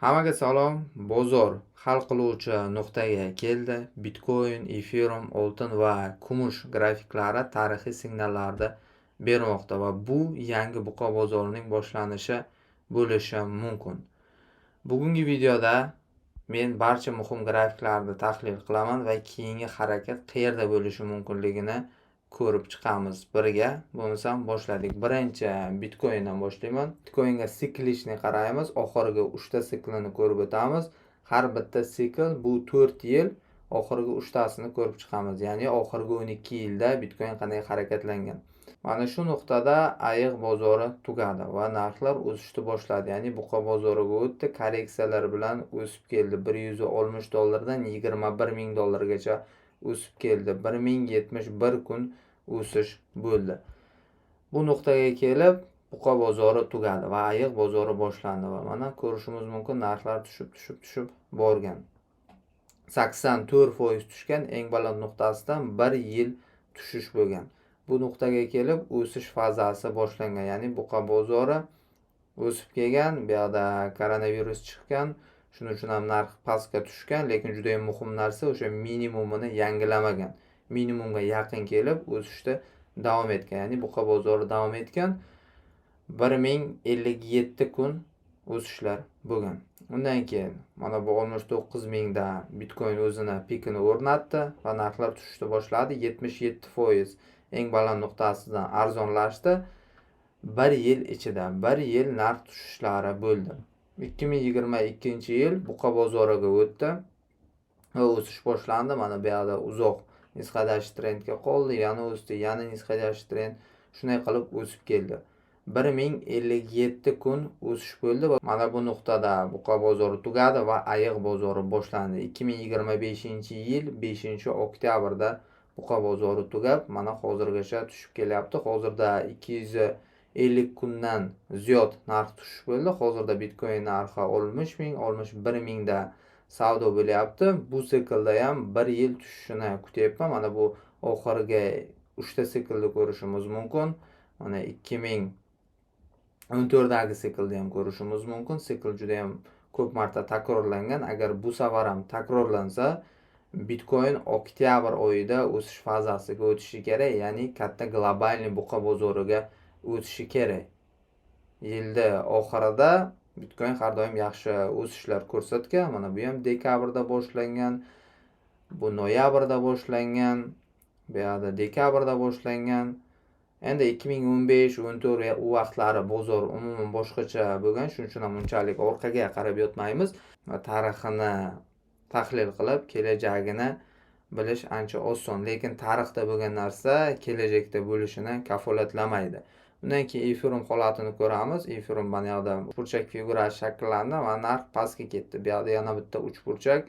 Hammaga salom. Bozor hal qiluvchi nuqtaga keldi. Bitcoin, Ethereum, oltin va kumush grafiklari tarixiy signallarni bermoqda va bu yangi buqa bozorining boshlanishi bo'lishi mumkin. Bugungi videoda men barcha muhim grafiklarni tahlil qilaman va keyingi harakat qayerda bo'lishi mumkinligini ko'rib chiqamiz birga. Bo'lmasam, boshladik. Birinchi Bitcoindan boshlayman. Bitcoinga цикличный qaraymiz. Oxirgi 3 ta siklini ko'rib o'tamiz. Har bitta sikl bu 4 yil, oxirgi 3 tasini ko'rib chiqamiz. Ya'ni oxirgi 12 yilda Bitcoin qanday harakatlangan. Mana shu nuqtada ayiq bozori tugadi va narxlar o'sishni boshladi. Ya'ni buqa bozoriga o'tdi, korreksiyalar bilan o'sib keldi. 160 dollardan 21 ming dollargacha o'sib keldi. 1071 kun o'sish bo'ldi. Bu nuqtaga kelib buqa bozori tugadi va ayiq bozori boshlandi va mana ko'rishimiz mumkin, narxlar tushib, tushib, tushib borgan. 84% tushgan eng baland nuqtasidan, bir yil tushish bo'lgan. Bu nuqtaga kelib o'sish fazasi boshlangan, ya'ni buqa bozori o'sib kelgan, bu yoqda koronavirus chiqqan, shuning uchun ham narx pastga tushgan, lekin juda ham muhim narsa, o'sha minimumini yangilamagan. Minimumga yaqin kelib o'sishda davom etgan, ya'ni buqa bozori davom etgan. 1057 kun o'sishlar bo'lgan. Undan keyin mana bu 69 mingda Bitcoin o'zini pikini o'rnatdi va narxlar tushishni boshladi. 77% eng baland nuqtasidan arzonlashdi. Bir yil ichida bir yil narx tushishlari bo'ldi. 2022 yil buqa bozoriga o'tdi va o'sish boshlandi. Mana bu yoqda uzoq нисходящий trendga qoldi, yana o'sdi, yana нисходящий trend, shunday qilib o'sib keldi. 1057 kun o'sish bo'ldi va mana bu nuqtada buqa bozori tugadi va ayiq bozori boshlandi. 2025 yil 5 oktyabrda buqa bozori tugab, mana hozirgacha tushib kelyapti. Hozirda 250 kundan ziyod narx tushish bo'ldi. Hozirda Bitcoin narxi 60 ming, 61 mingda savdo bo'lyapti. Bu siklda ham bir yil tushishini kutyapman. Mana bu oxirgi uchta siklni ko'rishimiz mumkin. Mana 2014dagi siklni ham ko'rishimiz mumkin. Sikl juda yam ko'p marta takrorlangan. Agar bu safar ham takrorlansa, Bitcoin oktyabr oyida o'sish fazasiga o'tishi kerak, ya'ni katta глобальный buqa bozoriga o'tishi kerak. Yilni oxirida Bitcoin har doim yaxshi o'sishlar ko'rsatgan. Mana bu ham dekabrda boshlangan, bu noyabrda boshlangan, bu yoqda dekabrda boshlangan. Endi 2015, 14, u vaqtlari bozor umuman boshqacha bo'lgan, shuning uchun ham unchalik orqaga qarab yotmaymiz va tarixini tahlil qilib kelajagini bilish ancha oson, lekin tarixda bo'lgan narsa kelajakda bo'lishini kafolatlamaydi. Undan keyin Ethereum holatini ko'ramiz. Ethereum mana yoqda uchburchak figurasi shakllandi va narx pastga ketdi. Bu yoqda yana bitta uchburchak,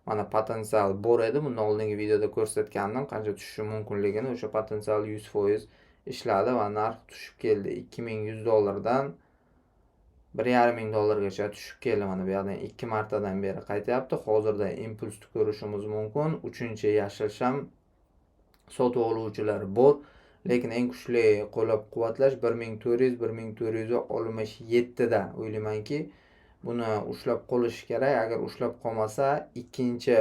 mana potensial bor edi. Bundan oldingi videoda ko'rsatgandim qancha tushishi mumkinligini. O'sha potensial 100% ishladi va narx tushib keldi. 2100 dollardan 1,5 ming dollargacha tushib keldi. Mana bu yoqdan ikki martadan beri qaytyapti. Hozirda impulsni ko'rishimiz mumkin. Uchinchi yashil sham, sotib oluvchilar bor, lekin eng kuchli qo'llab quvvatlash 1400, 1467da. O'ylaymanki, buni ushlab qolish kerak. Agar ushlab qolmasa, ikkinchi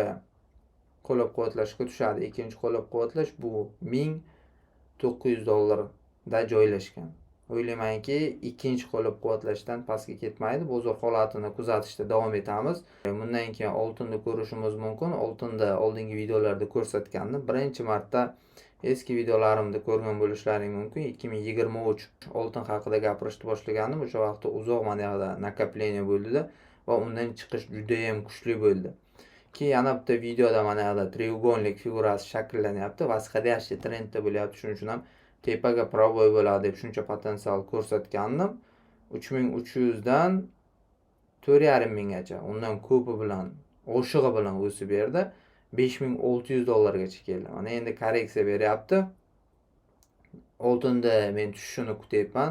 qo'llab quvvatlashga tushadi. Ikkinchi qo'llab quvvatlash bu 1900 dollarda joylashgan. O'ylaymanki, ikkinchi qo'llab quvvatlashdan pastga ketmaydi. Bozor holatini kuzatishda davom etamiz. Bundan keyin oltinni ko'rishimiz mumkin. Oltinda oldingi videolarda ko'rsatgandim. Birinchi marta eski videolarimda ko'rgan bo'lishlaring mumkin, 2023 oltin haqida gapirishni boshlagandim. O'sha vaqtda uzoq mana yoqda накопление bo'ldida va undan chiqish judayam kuchli bo'ldi. Keyin yana bitta videoda mana yoqda треугольник figurasi shakllanyapti, восходящий trendda bo'lyapti, shuning uchun ham tepaga пробой bo'ladi deb shuncha potensial ko'rsatgandim. 3300dan 4,5 minggacha, undan ko'pi bilan, oshig'i bilan o'sib berdi, 5600 dollargacha keldi. Mana endi korreksiya beryapti. Oltinda men tushishini kutyapman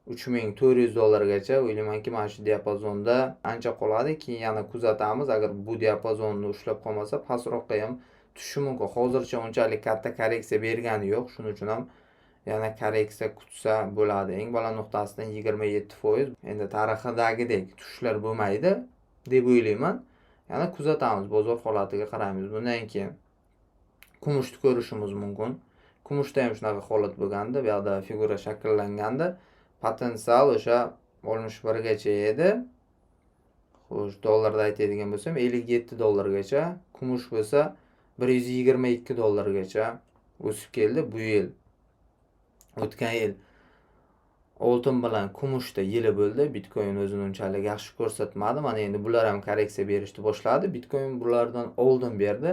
3400 dollargacha. O'ylaymanki, mana shu diapazonda ancha qoladi. Keyin yana kuzatamiz. Agar bu diapazonni ushlab qolmasa, pastroqqa ham tushishi mumkin. Hozircha unchalik katta korreksiya bergani yo'q, shuning uchun ham yana korreksiya kutsa bo'ladi. Eng baland nuqtasidan 27%. Endi tarixidagidek tushishlar bo'lmaydi. deb o'ylayman. Yana kuzatamiz, bozor holatiga qaraymiz. Bundan keyin kumushni ko'rishimiz mumkin. Kumushda ham shunaqa holat bo'lgandi, bu yoqda figura shakllangandi. Potensial o'sha 61 gacha edi. Xo'sh, dollarda aytadigan bo'lsam 57 dollargacha, kumush bo'lsa 122 dollargacha o'sib keldi bu yil. O'tgan yil oltin bilan kumushda yili bo'ldi. Bitcoin o'zini unchalik yaxshi ko'rsatmadi. Mana endi bular ham korreksiya berishni boshladi. Bitcoin bulardan oldin berdi.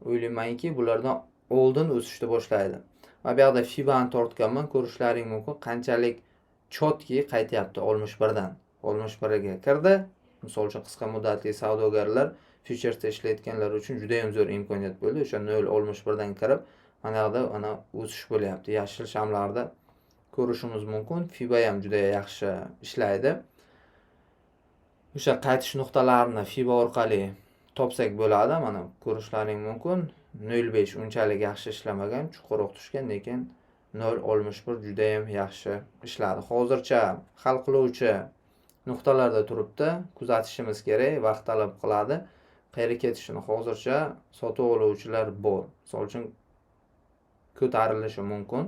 O'ylaymanki, bulardan oldin o'sishni boshlaydi. Va bu yoqda Fibani tortganman, ko'rishlaring mumkin, qanchalik чётко qaytyapti 61 dan. 61 ga kirdi. Misol uchun, qisqa muddatli savdogarlar, futuresda ishlayotganlar uchun juda ham zo'r imkoniyat bo'ldi. O'sha 0.61 dan kirib, mana yoqda mana o'sish bo'lyapti. Yashil shamlarda ko'rishimiz mumkin. Fiba ham juda yaxshi ishlaydi. O'sha qaytish nuqtalarini Fiba orqali topsak bo'ladi. Mana ko'rishlaring mumkin. 0.5 unchalik yaxshi ishlamagan, chuqurroq tushgan, lekin 0.61 juda ham yaxshi ishladi. Hozircha hal qiluvchi nuqtalarda turibdi. Kuzatishimiz kerak, vaqt talab qiladi. Qayerga ketishini hozircha sotib oluvchilar bor. Misol uchun, ko'tarilishi mumkin.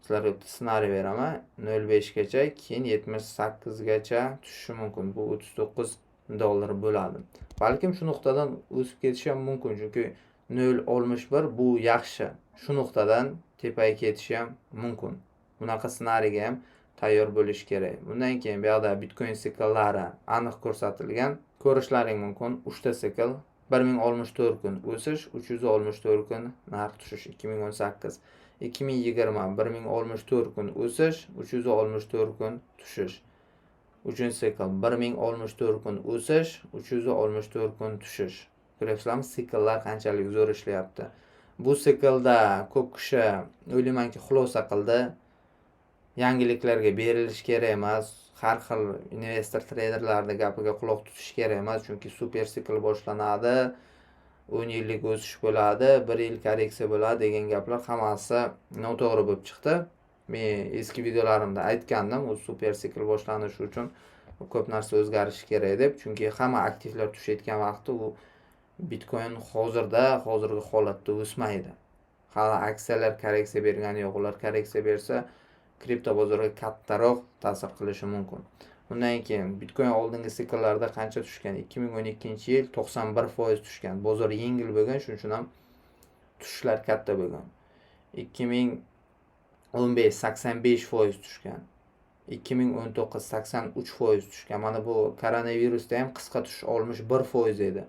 Sizlarga bitta ssenariy beraman. 0.5 gacha, keyin 78 gacha tushishi mumkin. Bu 39 dollar bo'ladi. Balkim shu nuqtadan o'sib ketishi ham mumkin, chunki 0.61 bu yaxshi. Shu nuqtadan tepaga ketishi ham mumkin. Bunaqa ssenariyga ham tayyor bo'lish kerak. Bundan keyin bu yoqda Bitcoin sikllari aniq ko'rsatilgan. Ko'rishlaring mumkin. 3 ta sikl, 1064 kun o'sish, 364 kun narx tushish 2018. 2020 1064 kun o'sish, 364 kun tushish. Uchinchi sikl 1064 kun o'sish, 364 kun tushish. Ko'ryapsizlarmi, sikllar qanchalik zo'r ishlayapti. Bu siklda ko'p kishi, o'ylaymanki, xulosa qildi. Yangiliklarga berilish kerak emas. Har xil investor, treyderlarni gapiga quloq tutish kerak emas, chunki super sikl boshlanadi, 10 yillik o'sish bo'ladi, 1 yil korreksiya bo'ladi degan gaplar hammasi noto'g'ri bo'lib chiqdi. Men eski videolarimda aytgandim, u super sikl boshlanishi uchun ko'p narsa o'zgarishi kerak deb, chunki hamma aktivlar tushayotgan vaqtda u Bitcoin hozirda, hozirgi holatda o'smaydi. Hali aksiyalar korreksiya bergani yo'q. Ular korreksiya bersa, kripto bozorga kattaroq ta'sir qilishi mumkin. Undan keyin Bitcoin oldingi sikllarda qancha tushgan? 2012-yil 91% tushgan. Bozor yengil bo'lgan, shuning uchun ham tushishlar katta bo'lgan. 2015 85% tushgan. 2019 83% tushgan. Mana bu koronavirusda ham qisqa tushish 61% edi.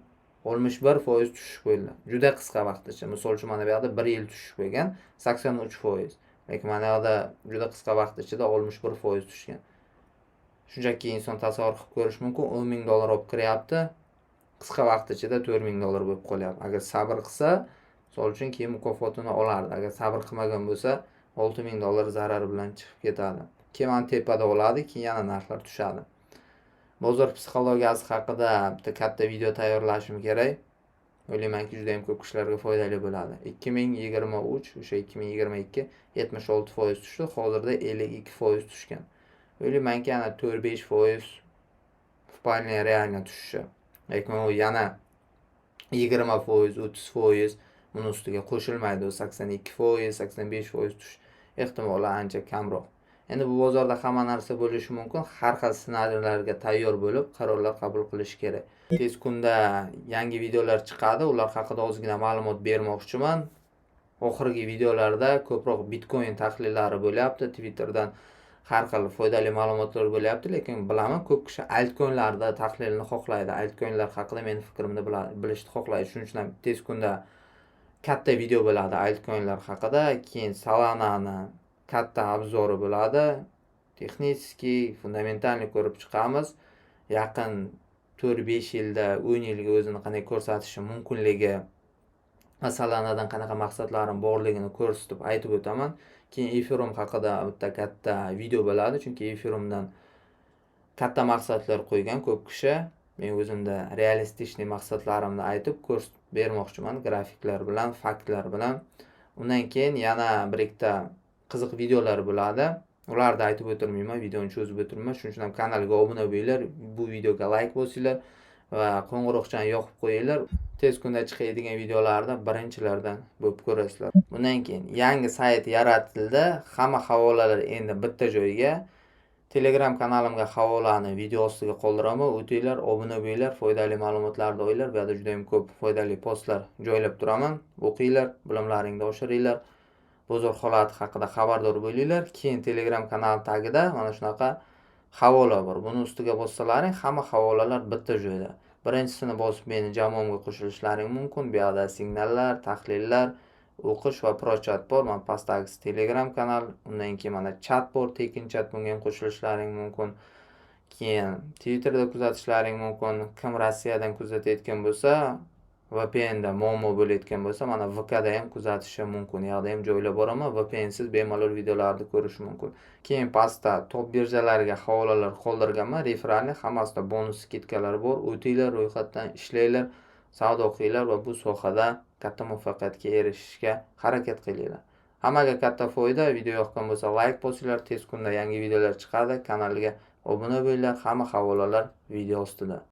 61% tushish bo'ldi. Juda qisqa vaqt ichida. Misol uchun, mana bu yoqda 1 yil tushish bo'lgan, 83%. Lekin mana bu yoqda juda qisqa vaqt ichida 61% tushgan. Shunchaki inson tasavvur qilib ko'rish mumkin, 10 ming dollar olib kiryapti, qisqa vaqt ichida 4 ming dollar bo'lib qolyapti. Agar sabr qilsa, misol uchun, keyin mukofotini olardi. Agar sabr qilmagan bo'lsa, 6 ming dollar zarar bilan chiqib ketadi. Keyin mana tepada oladi, keyin yana narxlar tushadi. Bozor psixologiyasi haqida bitta katta video tayyorlashim kerak. O'ylaymanki, juda ham ko'p kishilarga foydali bo'ladi. 2023, o'sha 2022 76% tushdi, hozirda 52% tushgan. O'ylaymanki, yana 4-5% вполне реально tushishi. Lekin u yana 20%, 30% buni ustiga qo'shilmaydi. U 82%, 85% tushish ehtimoli ancha kamroq. Endi bu bozorda hamma narsa bo'lishi mumkin. Har xil ssenariylarga tayyor bo'lib, qarorlar qabul qilish kerak. Tez kunda yangi videolar chiqadi. Ular haqida ozgina ma'lumot bermoqchiman. Oxirgi videolarda ko'proq Bitcoin tahlillari bo'lyapti. Twitterdan har xil foydali ma'lumotlar bo'lyapti, lekin bilaman, ko'p kishi altcoinlarda tahlilni xohlaydi. Altcoinlar haqida meni fikrimni bilishni xohlaydi. Shuning uchun ham tez kunda katta video bo'ladi altcoinlar haqida. Keyin Solanani katta обзор i bo'ladi. Технический, фундаментальный ko'rib chiqamiz. Yaqin 4-5 yilda, 10 yilga o'zini qanday ko'rsatishi mumkinligi va Solanadan qanaqa maqsadlarim borligini ko'rsatib aytib o'taman. Keyin Ethereum haqida bitta katta video bo'ladi, chunki Ethereumdan katta maqsadlar qo'ygan ko'p kishi. Men o'zimda реалистичный maqsadlarimni aytib ko'rsatib bermoqchiman grafiklar bilan, faktlar bilan. Undan keyin yana bir ikkita qiziq videolar bo'ladi. Ularni aytib o'tirmayman, videoni cho'zib o'tirmayman. Shuning uchun ham kanalga obuna bo'linglar, bu videoga layk bosinglar. Va qo'ng'iroqchani yoqib qo'yinglar. Tez kunda chiqadigan videolarni birinchilardan bo'lib ko'rasizlar. Bundan keyin yangi sayt yaratildi. Hamma havolalar endi bitta joyga. Telegram kanalimga havolani video ostiga qoldiraman. O'tinglar, obuna bo'linglar, foydali ma'lumotlarni olinglar. Bu yerda juda ham ko'p foydali postlar joylab turaman. O'qinglar, bilimlaringni oshiringlar. Bozor holati haqida xabardor bo'linglar. Keyin Telegram kanal tagida mana shunaqa havola bor. Buni ustiga bossalaring, hamma havolalar bitta joyda. Birinchisini bosib meni jamoamga qo'shilishlaring mumkin. Bu yoqda signallar, tahlillar, o'qish va прочат bor. Mana pastdagisi Telegram kanal, undan keyin mana chat bor, tekin chat, bunga ham qo'shilishlaring mumkin. Keyin Twitterda kuzatishlaring mumkin. Kim Rossiyadan kuzatayotgan bo'lsa, VPNda muammo bo'layotgan bo'lsa, mana VKda ham kuzatishi mumkin. U yoqda ham joylab boraman. VPNsiz bemalol videolarni ko'rish mumkin. Keyin pastda top birjalarga havolalar qoldirganman. Реферальный, hammasida bonus скидка lar bor. O'tinglar, ro'yxatdan ishlanglar, savdo qilinglar va bu sohada katta muvaffaqiyatga erishishga harakat qilinglar. Hammaga katta foyda. Video yoqqan bo'lsa, layk bosinglar. Tez kunda yangi videolar chiqadi. Kanalga obuna bo'linglar. Hamma havolalar video ostida.